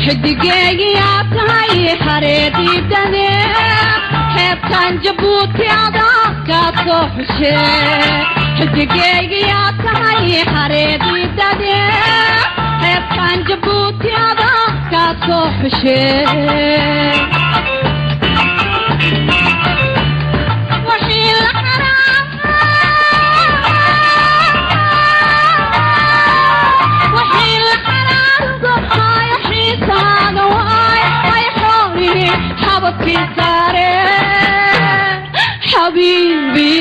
Xidigeegiyaa tahay xareediidane, xeebtan Jabuuti adaa kaa soo xushee. Xidigeegiyaa tahay xareediidane, xeebtan Jabuuti adaa kaa soo xushee. Wixii la wixii la xaraargo hayo xiisaaga waay ay xoorihi xabadkii saare xabiibi.